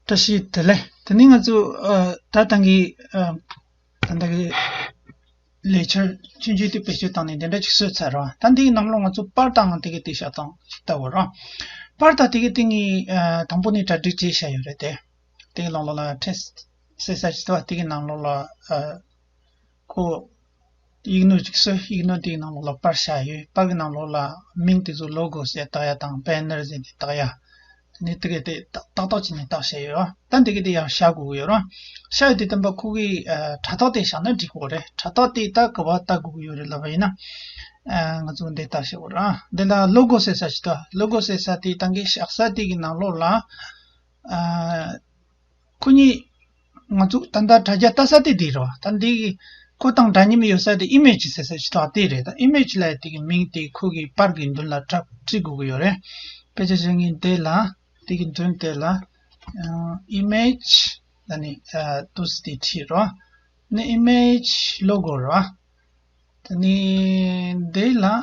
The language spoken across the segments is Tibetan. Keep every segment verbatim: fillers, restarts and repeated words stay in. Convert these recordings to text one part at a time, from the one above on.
བཀྲ་ཤིས་བདེ་ལེགས། དེ་ནས་ང་ཚོ་ཨ་ད་ལྟ་གི་ཨ་ད་ལྟ་གི་ལེགས་སྦྱར་ཆུང་ཆུང་དེ་བེད་སྤྱོད་བཏང་ནས་འདི་འདྲ་ཅིག་བཟོས་ཚར་རོ། ད་འདིའི་ནང་ལོགས་ང་ཚོ་པར་དང་དེ་གི་དེ་བཞག་སྟངས་ཅིག་ལྟ་བ་རོ། པར་དང་དེ་གི་དེ་ངས་ཨ་དང་པོ་ནས་གྲ་སྒྲིག་བྱས་བཞག་ཡོད་རེད་དེ། དེ་གི་ནང་ལོགས་ལ་ཊེག་སི་ཊི་ཟེར་ས་ཅིག་འདུག་དེ་གི་ནང་ལོགས་ལ་ཨ་ཁོ་ཡིག་ནོར་ཅིག་བཟོས། ཡིག་ནོར་དེའི་ནང་ལོགས་ལ་པར་བཞག་ཡོད། པར་གི་ནང་ལོགས་ལ་མིང་དེ་ཚོ་ལོ་གོ་ཟེར་བཏགས་ཡ་དང་བེ་ནར་ཟེར་ནས་བཏགས་ཡ། དེ་ནས་དེ་གས་དེ་ཏག་ཏག་ཏག་བྱས་ནས་བཏགས་བཞག་ཡོད་ར། ད་འདི་གས་དེ་ཡང་བཞག་དགོས་ཀྱི་ཡོད་ར། བཞག་ཡོད་དེ་བསྟན་པ་ཁོ་གི་ཨ་དྲ་ཐོག་དེ་བཞག་ན་འགྲིག་གི་རེད། དྲ་ཐོག་དེ་ད་ག་པར་བལྟ་དགོས་ཀྱི་ཡོད་རེད་ལབ་པ་ཡིན་ན། ཨ་ང་ཚོ་འདི་ལྟ་བྱེད་དགོས་ར། འདི་ལ་ལོ་གོ་ཟེར་ས་ཞིག་འདུག་ལོ་གོ་ཟེར་ས་དེ་ད་གིན་བཞག་ས་དེ་གི་ནང་ལོགས་ལ་ཨ། ཁོ་གཉིས་ང་ཚོ་ད་ལྟ་དྲ་རྒྱ་ལྟ་ས་དེ་འདི་རེད་བ། ད་འདི་གི་ཁོ་དང་འདྲ་མཉམ་ཡོད་ས་དེ་ཨི་མེ་ཇི་ཟེར་ས་ཞིག་འདུག་དེ་རེད། ད་ཨི་མེ་ཇི་ལབ་ཡ་དེ་གི་མིང་དེ་ཁོ་གི་པར་གི་མདུན་ལ་བྲིས་བྲིས་དགོས་ཀྱི་ཡོད་རེད། དཔེ་ཆ་བཞག་མཁན་དེ་ལ་དེ་གི་མདུན་དེ་ལ་ཨ་ཨི་མེ་ཇི་ད་ནི་ཨ་ཏུས་དེ་བྲིས་རོ། ནི་ཨི་མེ་ཇི་ལོ་གོ་རོ། ད་ནི་འདི་ལ་ཨ་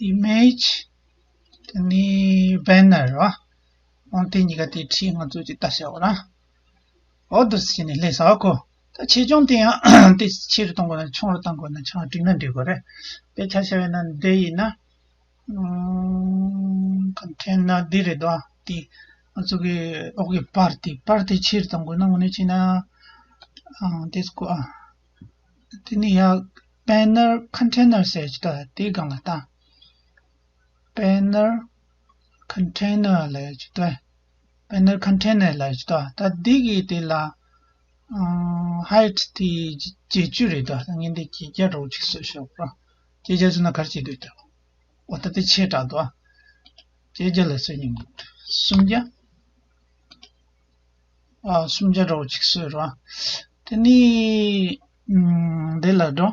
ཨི་མེ་ཇི་དེ་ནི་བེ་ནར་རོ། འོན་ཏེ་གཉིས་ཀ་དེ་བྲིས་ང་ཚོས་ཅིག་ལྟ་བྱའོ་ར། འོ་འདུག་སེ་བྱས་ནས་སླེབས་སོང་ཨ་ཁོ། ད་ཆེ་ཆུང་དེ་ཡང་དེ་ཆེ་རུ་གཏོང་དགོས་ན་ཆུང་རུ་གཏོང་དགོས་ན་ཆུང་རུ་བསྒྲིགས་ན་འགྲིག་གི་རེད། དཔེ་ཆ་བཞག་པ་ཡིན་ན་འདི་ཡིན་ན། ཨམ་ཀོན་ཊེ་ནར་འདི་རེད་དོ། དེ་ང་ཚོ་གི་འོག་གི་པར་དེ་པར་དེ་ཆེ་རུ་གཏོང་དགོས་ན་དངོས་གནས་བྱས་ན། ཨ་དེ་སྐོ་ཨ། དེ་ནི་ཡ་པེ་ནར་ཀོན་ཊེ་ནར་ཟེར་གྱི་འདུག་དེའི་སྒང་ལ་ད། པེ་ནར་ཀོན་ཊེ་ནར་ལབ་ཀྱི་འདུག་པེ་ནར་ཀོན་ཊེ་ནར་ལབ་ཀྱི་འདུག་ད་འདི་གི་དེ་ལ་ཨ་ཧའེ་ཊི་དེ་བརྒྱད་ཅུ་རེད་འདུག་ད་ངས་འདི་བརྒྱད་བརྒྱ་འདྲ་བོ་ཅིག་བཟོས་ཤོག་ར། བརྒྱད་བརྒྱ་བཟོས་ན་ག་རེ་བྱེད་འདུག་ད། འོ་ད་དེ་ཆེ་དྲགས་འདུག་བརྒྱད་བརྒྱ་ལ་བཟོས་ཉིན་སུམ་བརྒྱ། ཨ་སུམ་བརྒྱ་འདྲ་བོ་ཅིག་བཟོས་ར། དེ་ནི་ཨམ་འདི་ལ་འགྲོ།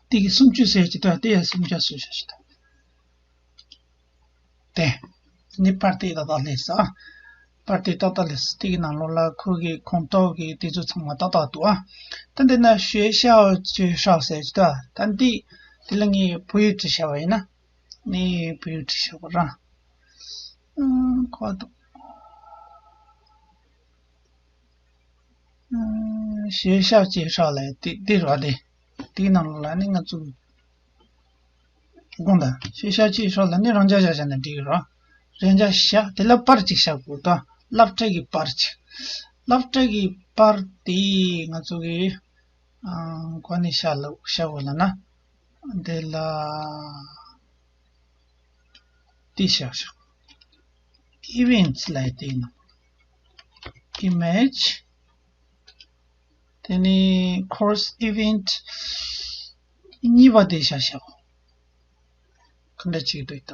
དེ་གི་སུམ་ཅུ་ཟེར་གྱི་འདུག་དེ་ཡང་སུམ་བརྒྱ་བཟོས་ཤོག་ཞིག་ད། དེ་ནི་པར་དེ་ཏག་ཏག་སླེབས་སོང་། པར་དེ་ཏག་ཏག་སླེབས་སོང་། དེ་གི་ནང་ལོགས་ལ་ཁོ་གི་ཁོངས་གཏོགས་ཀྱི་དེ་ཚོ་ཚང་མ་ཏག་ཏག་འདུག་ཨ། ད་འདི་ན་学校介绍ཟེར་གྱི་འདུག་ད་འདི་དེ་ལ་ངས་བོད་ཡིག་བྲིས་བཞག་པ་ཡིན་ན། ངས་བོད་ཡིག་བྲིས་བཞག་པ་ར། ཨང་ཁོ་ཐུག་ཨང་学校介绍ལབ་དེ་དེ་རེད་བ། དེ་དེའི་ནང་ལོགས་ལ་ནི་ང་ཚོ་དགོངས་དག学校介绍ལ་ནི་རང་འཇགས་བཞག་བཞག་ན་འགྲིག་གི་རེད་བ། རང་འཇགས་བཞག་དེ་ལ་པར་གཅིག་བཞག་དགོས་ད། སློབ་གྲྭ་གི་པར་གཅིག་སློབ་གྲྭ་གི་པར་དེ་ང་ཚོ་གི་ཨང་གོ་ནས་བཞག་ལ་བཞག་དགོས་ལ་ན། འདི་ལ་འདི་བཞག་ཤག events ལབ་དེ་ཡིན་ནོ། image དེ་ནི་course event གཉིས་པ་དེ་བཞག་ཤག་ག་འདྲ་ཅིག་འདུག་ད།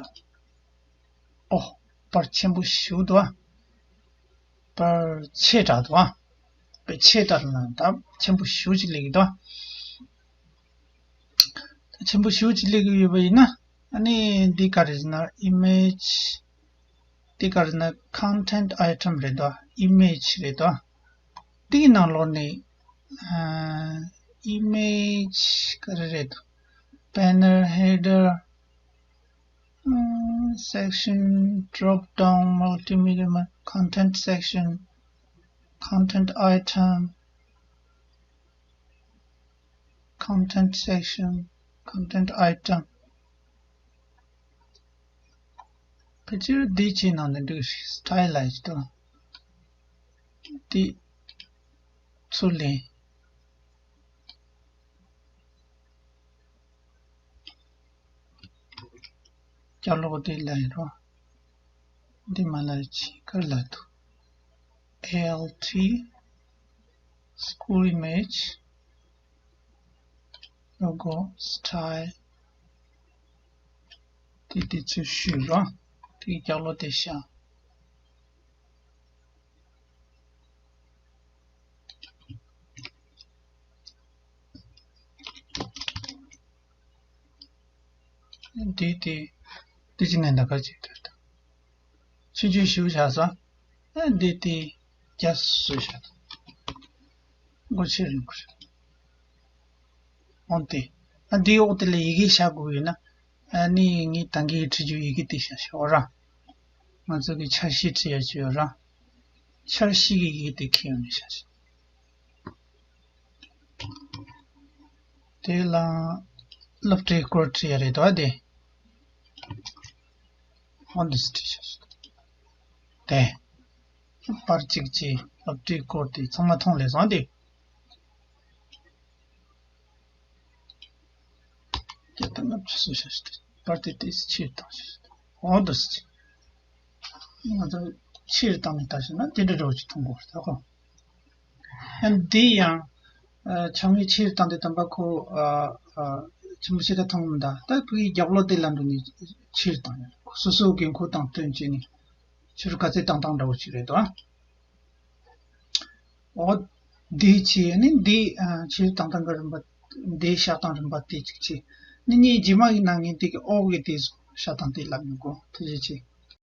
ཨོ། པར་ཆེན་པོ་ཞིག་འདུག་ཨ། པར་ཆེ་དྲགས་འདུག་ཨ། པར་ཆེ་དྲགས་ན་ད་ཆེན་པོ་ཞིག་ཅིག་སླེབས་ཀྱི་འདུག་ཨ། ད་ཆེན་པོ་ཞིག་ཅིག་སླེབས་ཀྱི་ཡོད་པ་ཡིན་ན། ཨ་ནི་འདི་ག་རེ་ཟེར་ན་image འདི་ག་རེ་ཟེར་ན་content item རེད་འདུག་ཨ། image རེད་འདུག་ཨ། འདིའི་ནང་ལོགས་ནས་ཨ་image ག་རེ་རེད་འདུག banner header section drop down multimedia content section content item content section content item ཕལ་ཆེར་འདི་ཆེ་ནང་ནས་འདུག stylized འདི་ཚུར་ལེན། སྐྱ་ལོག་དེ་ལ་ཡིན་རོ། འདི་མ་ལ་ཅི་ཀར་ལ་དུ། ཨེལ་ཊི། school image logo style དེ་དེ་ཚོ་ཞུས་རོ། དེ་སྐྱ་ལོག་དེ་བཞག་འདི་དེ་དེ་ཅི་ནས་འདའ་ཁ་ཅིག་ཏུ་ཆུང་ཆུང་ཞིག་བཞག་སོང་། འདི་དེ་རྒྱ་སུ་བཞག་སྒོ་ཕྱེ་རིང་ཁུར་འོན་ཏེ་ཨ་འདིའི་འོག་དེ་ལ་ཡི་གེ་བཞག་དགོས་ཡོད་ན། ཨ་ནི་ངས་ད་གིན་ཁྲིད་རྒྱུ་ཡི་གེ་དེ་བྱ་ཞིག་འོ་ར། ང་ཚོ་གི་འཆར་གཞི་ཁྲིད་ཡ་ཅིག་ཡོད་ར། འཆར་གཞི་གི་ཡི་གེ་དེ་ཁྱེར་ཡོང་ནས་བྱ་ཞིག་དེ་ལ་སློབ་གྲྭའི་སྐོར་ཁྲིད་ཡ་རེད་དོ་དེ། འོ་འདི་ཁྲིད་བྱ་ཞིག་དེ། པར་གཅིག་གཅིག་སློབ་གྲྭའི་སྐོར་དེ་ཚང་མ་མཐོང་ལེ་བཟང་དེ། སྐད་དང་ལྔ་བཅུ་སུ་ཤ་ཤི་ཏེ་པར་ཏི་ཏིས་ཕྱིར་བཏང་ཤ་ཤི་ཏེ། འོ་འདུག་སེ། ང་ཚོ་ཕྱིར་བཏང་ནས་ད་ཤི་ན་དེ་འདྲ་འདྲ་བོ་ཅིག་མཐོང་གོ་རེད་ཁོ། ཨ་འདི་ཡང་ཨ་ཆང་མི་ཕྱིར་བཏང་དེ་དམ་པ་ཁོ་ཨ་ཨ་ཆེན་པོ་ཞེ་དྲག་མཐོང་མི་འདུག་ད་ཁོའི་རྒྱབ་ལོགས་དེ་ལ་འགྲོ་ནས་ཕྱིར་བཏང་ཡོད། ཁོ་སོ་སོའི་དགོས་མཁོ་དང་བསྟུན་བྱས་ནས་ཕྱིར་ག་ཚོད་བཏང་སྟངས་འདྲ་བོ་ཅིག་རེད་དོ། འོ། འདི་བྱས་ནི་འདི་ཨ་ཕྱིར་བཏང་སྟངས་ཀྱི་རིམ་པ། འདི་བཞག་སྟངས་རིམ་པ་དེ་གཅིག་བྱས། ནི་ངས་རྗེས་མ་ཡིན་ན་ངས་འདི་གི་འོག་གི་དེ་བཞག་སྟངས་དེ་ལབ་མི་དགོས་དེ་བྱས་བྱས།